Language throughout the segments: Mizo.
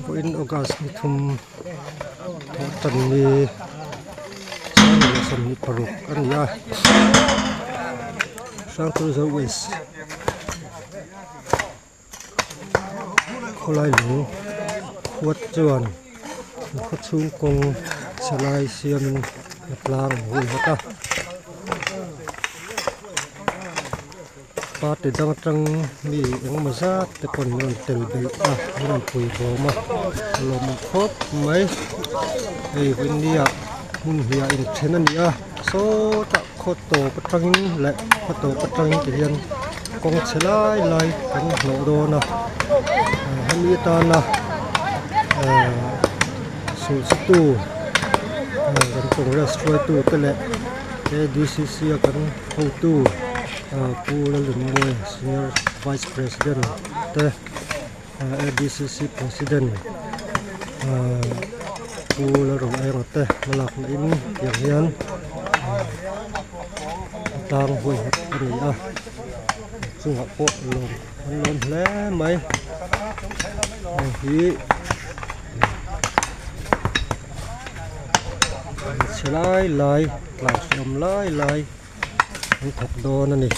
Vawiin August ni thum thawh tan ni sang leh 26 a ni a Hrangturzo West khawlai lung khuat chuan khaw chhung kawng chhe lai siamin a tlang an hul bawk a. Party dang atang mi engemaw zat te pawn an rawn tel belh a an rawn pui bawm a a lawmawm khawp mai hei vawinia hmun hnih ah inthen a ni a sawtah khaw tawp atangin leh khaw tawp atangin ti hian kawng chhe lai lai kan hnawh dawn a hemi atana ahh sulhsitu kan congress hruaitu te leh A_D_C_C a kan hotu. Pu Lalrinmuai Senior Vice President te ADCC President Pu Lalrawngaenga te hmalakna in tiang hian tlang huai hat a ni a chungah pawh lawm an lawm hle mai hei hi chhe lai lai tlan hreawm lai lai. an thawk dawn a ni.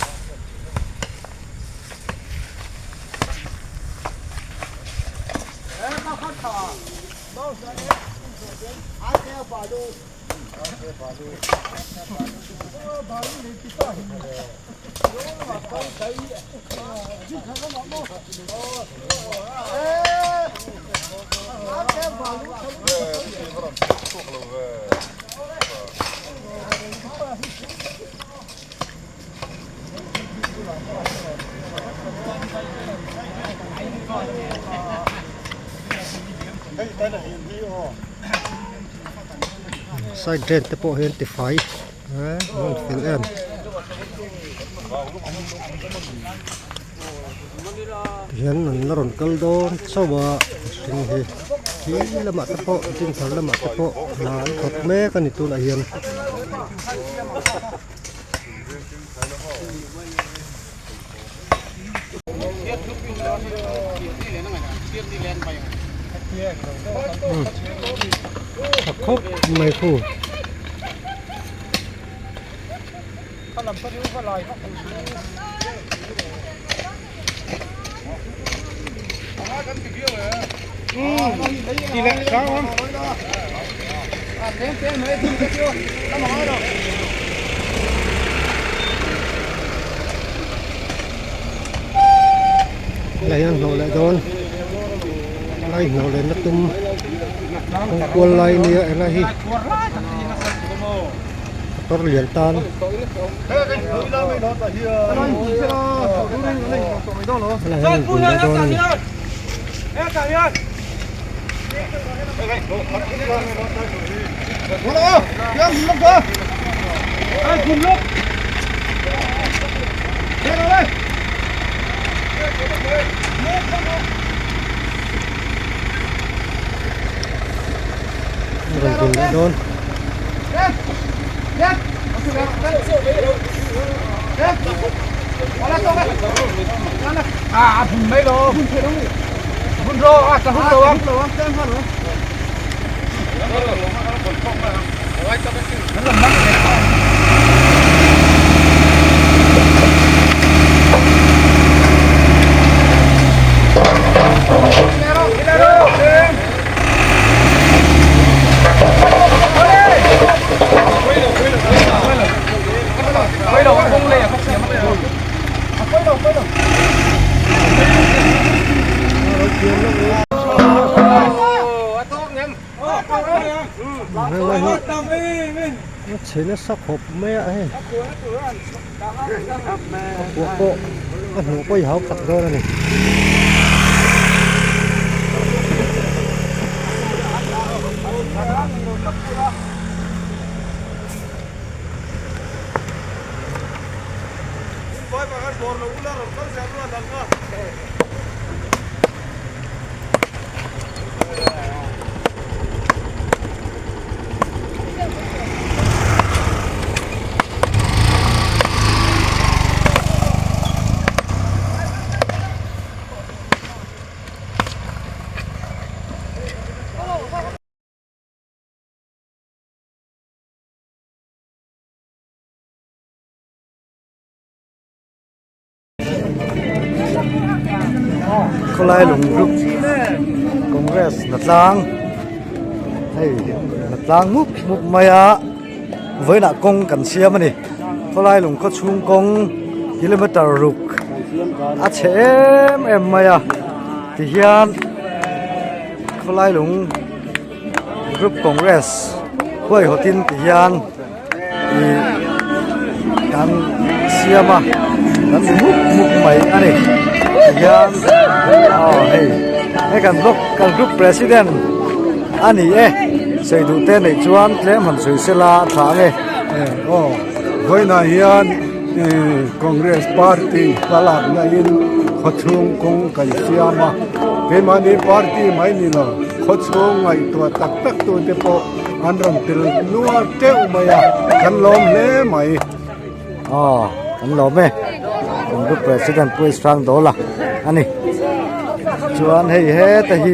Side drain te pawh hian tifai an rawn fel em. Tihian an la rawn kal dawn chauh a mihring hi khi lamah te pawh dinthar lamah te pawh hna an thawk mek a ni tunah hian. Tha khawp mai khu. Helai hian hnawh leh dawn lai hnawh leh na tum kawng kual lai nia helai hi. Motor lian tan helai hian an bun leh dawn a ni. Rawn bun leh dawn. A chhe nasa khawp mai a hei a kuah pawh a hnuh pawh i hau tak dawn a ni. Khawlai lung group congress hnatlang hei hnatlang mup mup mai a vawiinah kawng kan siam a ni khawlai lung khaw chhung kawng kilometer ruk a chhe em em mai a tihian khawlai lung group congress huaihawtin tihian. Ih kan siam a kan ti mup mup mai a ni tihian aw hei hei kan block kan group president a ni e sawi duh te neih chuan tlem han sawi sela a tha ang e. Aw vawiinah hian ih congress party hmalakna in khawchhung kawng kan siam a keimahni party mai ni lo khawchhung ngaihtuah tak tak tute pawh. An rawn tel nual teuh mai a, kan lawm hle mai. Aw, kan lawm e. Kan group president Pu Ishrang Dawla a ni. Chuan hei heta hi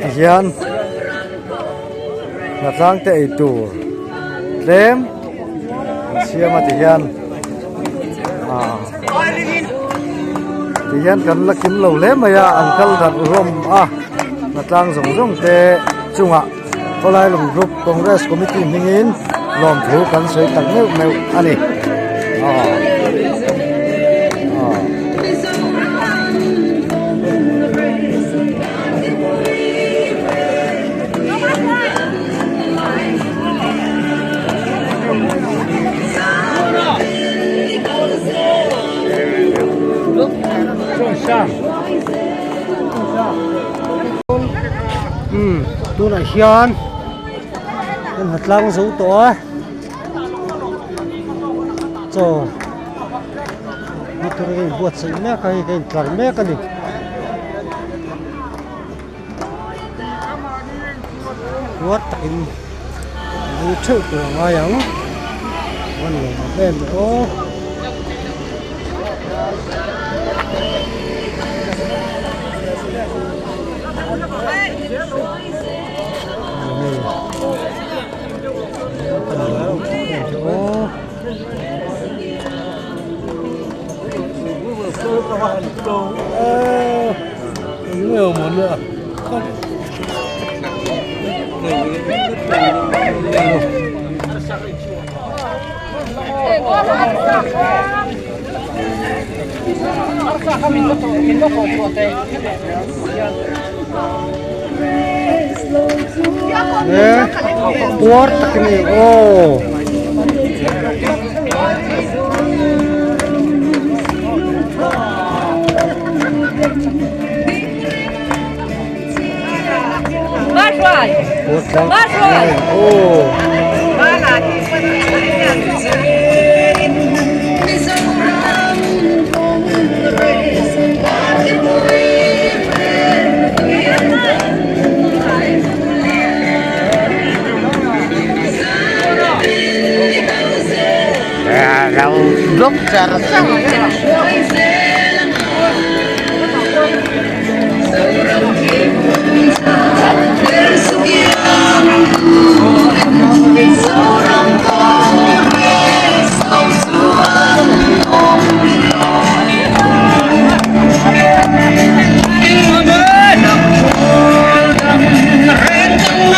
tihian hnatlang te ei tur tlem an siam a tihian ah tihian kan la kim lo hle mai a, an kal darh hlawm a hnatlang zawng zawng te chungah. Khawlailung Group Congress Committee hmingin lawmthu kan sawi tak meuh meuh a ni. Umm tunah hian kan ha tlang zo tawh a chaw motor a inbuatsaih mek a hei ka intlar mek a ni. Puar takin an ei theuh tur a ngai ang a nuam em em aw. Puar tak a ni aw. Puar tlang aw. Tunah hian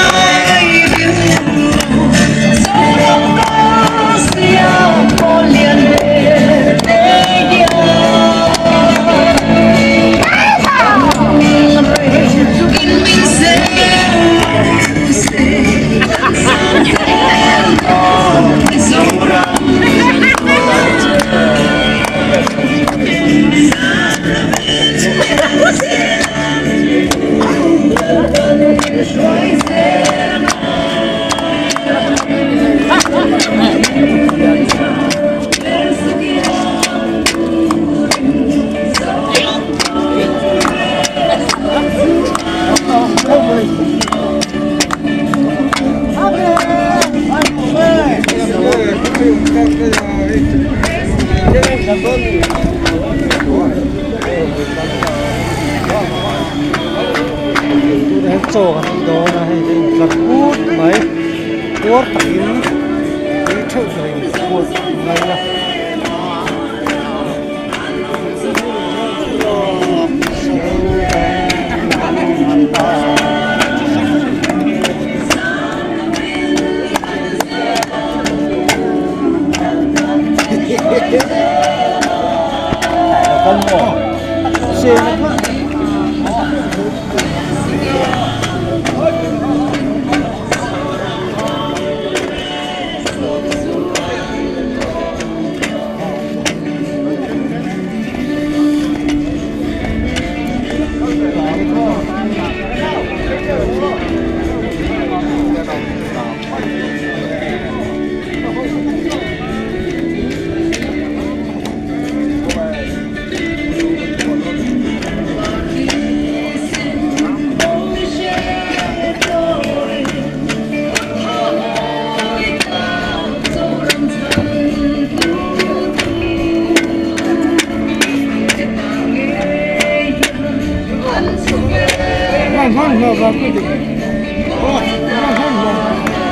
chaw kan ei dawn a hei hei tlar put mai puar takin ei theuh tur in buat ngai a.